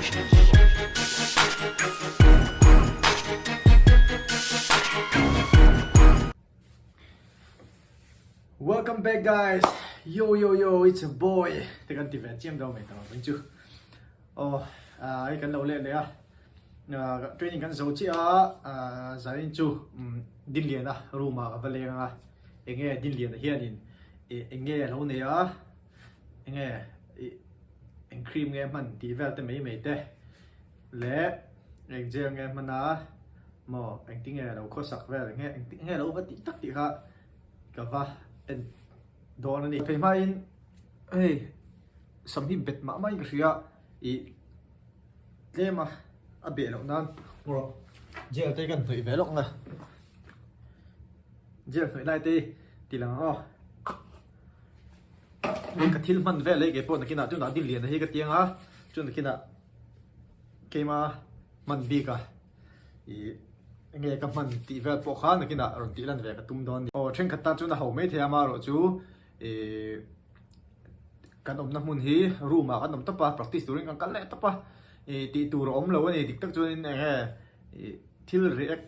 Welcome back guys. Yo yo yo, it's a boy. Te kan ti ve chiam do mai tawh ang chu. Oh, ai kan lo leh leh a. Training kan zo chi a, zain chu Dinliana room ah ka va leng a. Enge Dinliana hianin enge a lo nei a. Enge eng cream nge hman tih vel te mai mai te leh eng gel nge hman a maw engtin nge lo khawsak vel enge engtin nge lo va tih tak tih kha ka va en dawn a ni. Phei hmain hei sam hi bet mah mah in ka hria ih tlem a a beh loh nan rawh gel te kan hnawih ve lawk ang a gel hnawih lai te hi ti lang ang aw. Ka thil hman vel ei kei pawh nakinah tunah dil lian hi ka tiang a, chu nakinah keima hman bik a ih enge ka hman tih vel pawh kha nakinah rawn tih lan ve ka tum dawn a ni. Aw thenkhat tan chuan a ho mai thei a amaherawhchu ih kan awmna hmun hi room ah kan awm tawp a practice turin kan kal leh tawp a ih tih tur a awm lo a ni dik tak chuanin enge ih thil react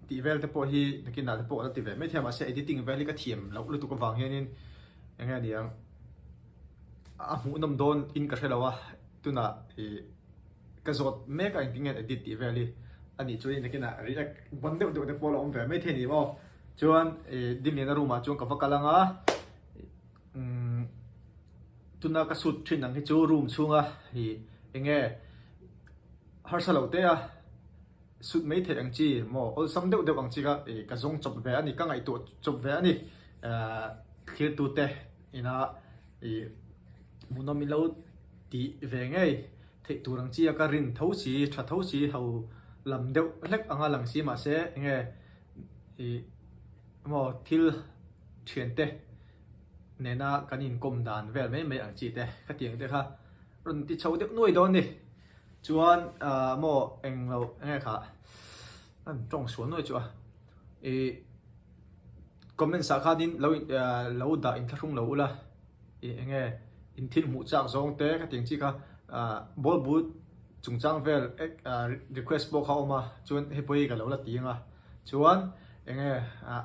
Tih vel te pawh hi nakinah te pawh la ti ve mai thei a mahse editing vel hi ka thiam loh lutuk avang hianin eng nge niang a hmuhnawm dawn in ka hre lo a tunah ih ka zawt mek a engtin nge edit tih vel hi a nih chuan nakinah react ban deuh deuh te pawh la awm ve mai thei a ni maw chuan ih Dinliana room ah chuan ka va kal ang a umm tuna ka shoot thin ang hi chu room chhunga ih eng nge harsa lo te a. Sut mai theih ang chi maw awlsam deuh deuh ang chi kha ih ka zawng chawp ve a ni, ka ngaihtuah chawp ve a ni. Ahh thirtute ina ih hmuhnawm in lo tih ve ngei theih tur ang chi a ka rin tho si, tha tho si ho lam deuh hlek anga lang si mahse enge ih maw thil thiante nena kan inkawm dan vel mai mai ang chi te khatiang te kha rawn ti chho deuh nuai dawn a ni. Chuan ah maw eng lo eng nge kha an tawng sual nuai chu a ih comments ah khanin lo lo dah inthlahrung lo ula ih eng nge in thil hmuh chak zawng te khatiang chi kha ah ball but chungchang vel ek ah request pawh kha a awm a chuan hei pawh hi ka lo la ti ang a chuan eng nge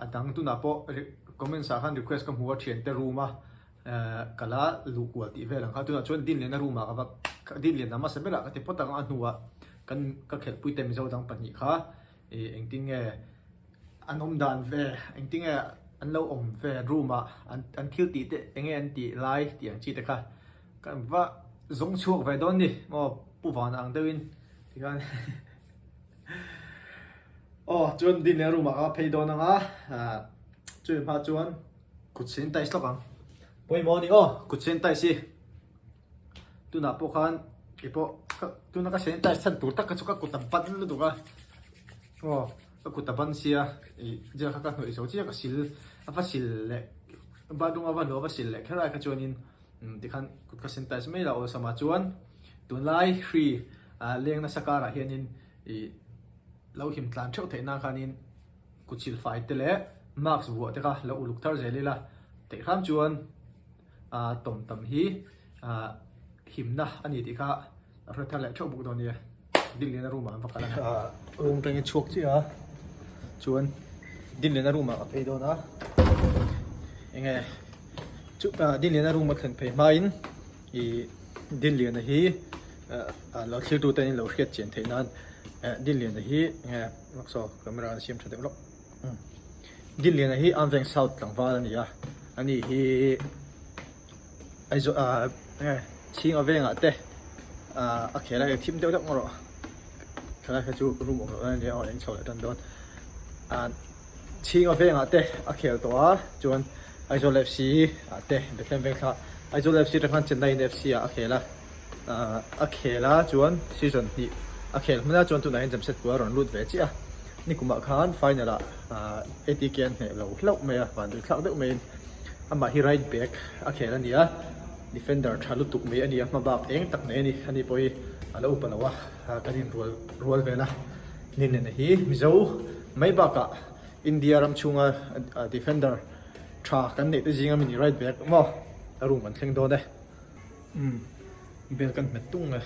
a dang tunah pawh comments ah khan request ka hmu a thiante room a. Ka la luh kual tih vel ang kha tunah chuan Dinliana room ah ka va Dinliana hmasa berah ka ti phawt ang a hnuah kan ka khelhpui te Mizo dang pahnih kha ih engtin nge an awm dan ve engtin nge an lo awm ve room ah an an thil tih te eng nge an tih lai tih ang chi te kha kan va zawng chhuak ve dawn ni maw Pu Vana ang deuhin tikhan aw chuan Dinliana room ah ka va phei dawn ang a chumi hma chuan. Kut sen tais lawk ang. Pawimawh a ni aw, kut sen tais hi. Tunah pawh khan keipawh tuna ka sen tais chhan tur tak kha chu ka kut a ban lutuk a. Aw, ka kut a ban sia ih gel kha ka hnawih zo chiah ka sil a va sil leh bathroom a va hnuh a va sil leh kher ai kha chuanin tikhan kut ka sen tais mai la awlsam ah chuan tunlai hri leng nasa karah hianin ih lo him tlan theuh theih nan khanin. Kutsil fai te leh mask vuah te kha lo uluk thar zel ila theih hram chuan tawm tam hi himna a ni tih kha a hre thar leh theuh bawk dawn nia. Dinliana room ah an va kal a. Room atangin chhuak chiah a chuan Dinliana room ah ka phei dawn a enge chu Dinliana room a thlen phei hmain ih Dinliana hi lo thlir tute in lo hriat chian theih nan Dinliana hi enge. Lawk saw camera an siam tha deuh lawk Dinliana hi Amveng South tlangval a ni a ani hi Aizawl ah nge Chhinga vengah te ah a khel a hei thim deuh deuh ngawt rawh thalai kha chu room awm loh na ania aw eng chho leh tan dawn ah Chhinga vengah te a khel tawh a chuan Aizawl F C ah te Bethlehem veng thla Aizawl F C atang khan Chennai F C ah a khel a. a khel a chuan season hnih a khel hman a chuan tunah hian Jamshedpur a rawn lut ve chiah a nikumah khan final ah ATK an hneh lo hlauh mai a van duh thlak deuh maiin amah hi right back a khel a ni a defender tha lutuk mai a ni a hma bak eng tak nei a ni ani pawh hi a lo upa lo a kan inrual rual vel a Ninena hi Mizo mai bakah India ram chhunga defender tha kan neih te zinga mi ni right back maw a room an thleng dawn e. Umm bel kan hmet tung e.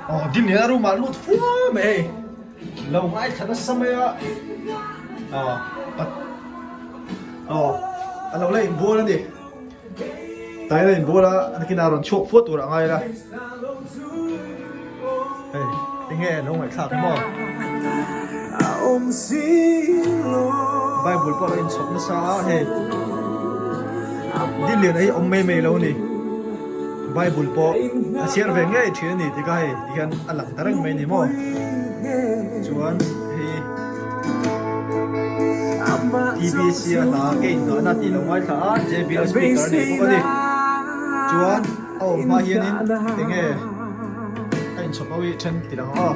Aw Dinliana room ah lut fua mai hei lo ngaithla nasa mai a aw pat aw a lo la inbual a ni tlai la inbual a nakinah rawn chhuak fua tur a ngai la hei enge lo ngaihthlak maw Bible pawh a lo inchhawp nasa a hei Dinliana hi awm mai mai lo a ni. Bible pawh a chhiar ve ngei thin a ni tih kha hei ti hian a lang ta reng mai a ni maw? Chuan hei TBC a hla ke inngahna tih lo ngaithla a JBL speaker a nei bawk a ni. Chuan a awm hma hianin enge a inchhawp ho hi then ti lang aw.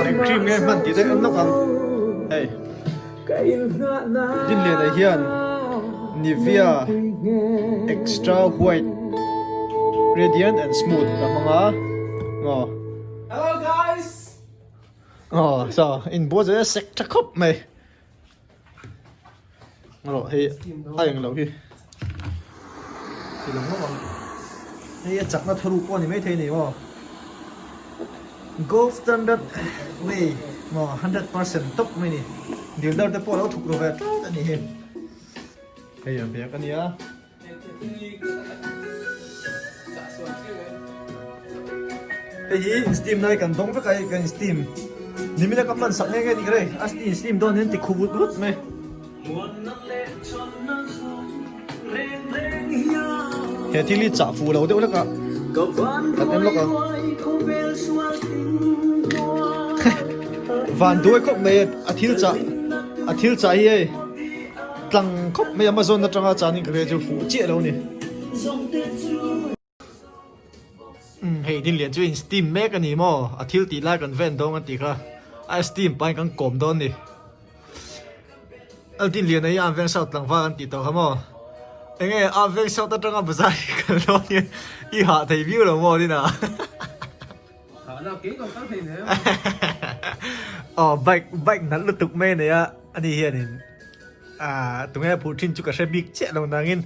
Eng cream nge hman tih te en lawk ang hei. Dinliana hian Nivea Extra White Radiant and Smooth a hmang a aw. Hello guys! Aw so inbual zai a sek tha khawp mai. Rawh hei a eng loh hi ti lang ngawt ang. Hei a chakna thuruk pawh a ni maithei a ni maw. Gold standard way maw 100% top mai ni. Dealer te pawh a lo thuk ru ve tlat a nih hi. Hei a bag a nia. Hei hi in steam lai kan dawng vek a hei kan in steam. Nimina ka hman sak nghe nghe ni ka rei. A in steam dawn hian ti khu vut vut mai. He thil hi chah fuh lo deuh hlek a kan en lawk ang van duai khawp mai a thil chah a thil chah hi hei tlang khawp mai Amazon atanga chuanin ka hria chu fuh chiah lo a ni. Umm hei Dinlian chu in steam mek a ni maw? A thil tih lai kan ven dawn a tih kha a steam pahin kan kawm dawn a ni. Al Dinlian a hi a veng south tlangval an tih tawh kha maw? Enge a veng south atanga bazar hi kal dawn hian i hah thei viau lo maw Dina? Hahna kei kan kal thei nem. Aw bike bike nalh lutuk mai a nei a ani hianin ah tunge phurh thin chu ka hre bik chiah lo nangin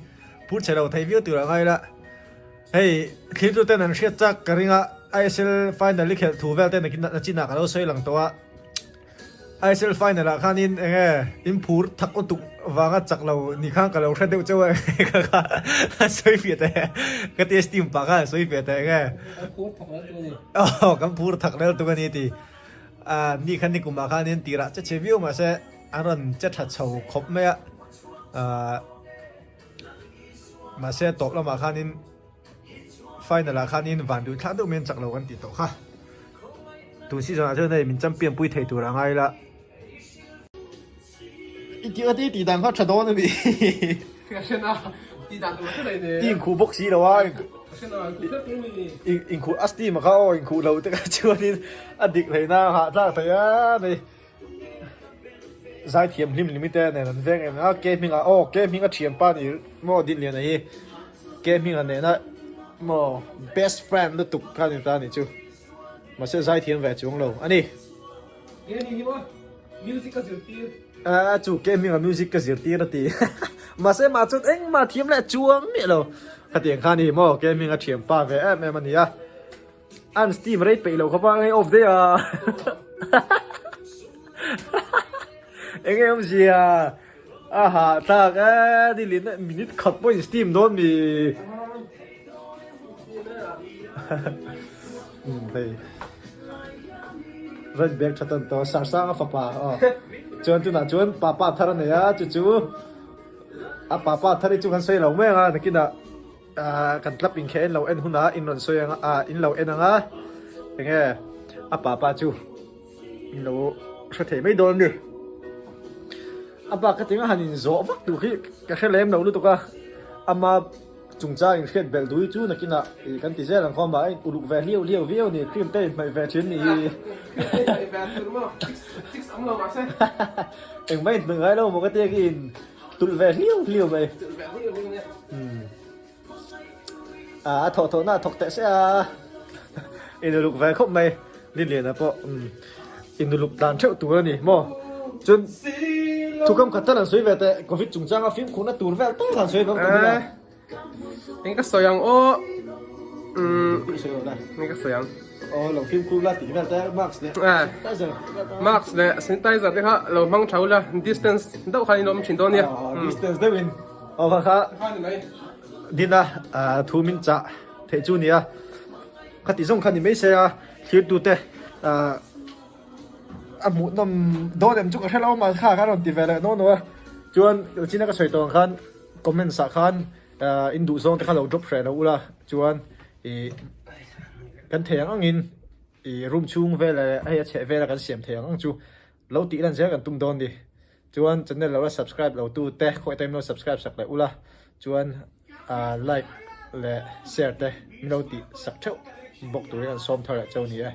phurh chhe lo thei viau tur a ngai la. Hei, thiltu ten an hriat chak ka ring a, ISL final i khelh thu vel te na chinah ka lo sawi lang tawh a. ISL final ah khanin eng nge in phur thak lutuk vanga chak lo ni khan ka lo hre deuh chauh a ka kha a sawi fiah teh ka test team pah khan a sawi fiah teh eng nge. Kan phur thak lel tuk a ni. Aw, kan phur thak lel tuk a ni ti. Ah, ni khan ni kumah khanin tirah che chhe viau mahse an rawn che tha chho khawp mai a. Ah. Mahse tawp lamah khanin final ah khanin van duh thlak deuh mai an chak lo kan tih tawh kha. Tun season ah chuan hei min champion pui thei tur a ngai la. I tih a tih dan kha tha dawn a ni. Ka hre na tih dan tur hre nei. I inkhuh bawk si lo a. Ka hre na inkhuh tlat tur mi. Inkhuh a steam a kha aw inkhuh lo te kha chuanin a dik theihna a hahthlak thei a ni. Zaithiam hlim hlimi te nen an veng em a, ke hmingah aw ke hming a thianpa ni maw Dinliana hi ke hming a nena maw best friend lutuk kha ni ta ni chu mahse zaithiam ve chuang lo a ni. Ke ni hi maw music ka zirtir. A chu ke hming a music ka zirtir a ti mahse mah chuan engmah thiam leh chuang miah lo khatiang kha ni maw ke hming a thianpa ve em em a ni a. An steam rei peih lo khawp a ngei off daih a. Enge awmzia a hah thlak e ni lin minute khat pawh in steam dawn mi. Um hei red bag tha tan tawh Sarsang a fapa aw chuan tunah chuan papa thar a nei a chu chu a papa thar hi chu kan sawi lo mai ang a nakinah Ahh kan club in kha en lo en hunah in rawn sawi ang a in lo en ang a enge a papa chu in lo hre thei mai dawn a ni a bak ka tinga han in zawh vak tur hi ka hre lem lo lutuk a ama chungchang in hriat belh dui chu nakinah ih kan ti zel ang khawm a a in uluk ve hliau hliau viau a ni cream te in hnaih ve thin ni hi engmah in hnaih ngai lo maw ka tia khi in Tulh ve hliau hliau mai. A thawh thawh na a thawk teh se a. Inuluk ve khawp mai. Linliana pawh inuluk dan theuh tur a ni maw. Chuan thukam khat tal an sawi ve teh covid chungchanga fimkhurna tur vel tal han sawi vang tawh ni la. Eng ka sawi ang aw. Eng ka sawi ang. Aw lo fimkhur la tih vel te mask leh sanitizer mask leh sanitizer te kha lo hmang tha ula distance deuh khan in awm thin dawn nia. Distance deuh in aw kha kha dina thu min chah theih chu nia khati zawng kha ni mai se a thlir te a hmuhnawm dawn em chu ka hre lo a kha kha rawn ti ve leh naw naw a chuan china ka sawi tawh ang khan comments ah khan in duh zawng te kha lo drop hreh lo ula chuan ih kan thei ang angin ih room chhung vel leh hei a chheh vela kan siam thei ang ang chu lo tih lan zel kan tum dawn ni chuan channel lo la subscribe lo tu te khawi time lo subscribe sak leh ula chuan ah like leh share te min lo tih sak theuh bawk turin an sawm thar leh cheu ni e.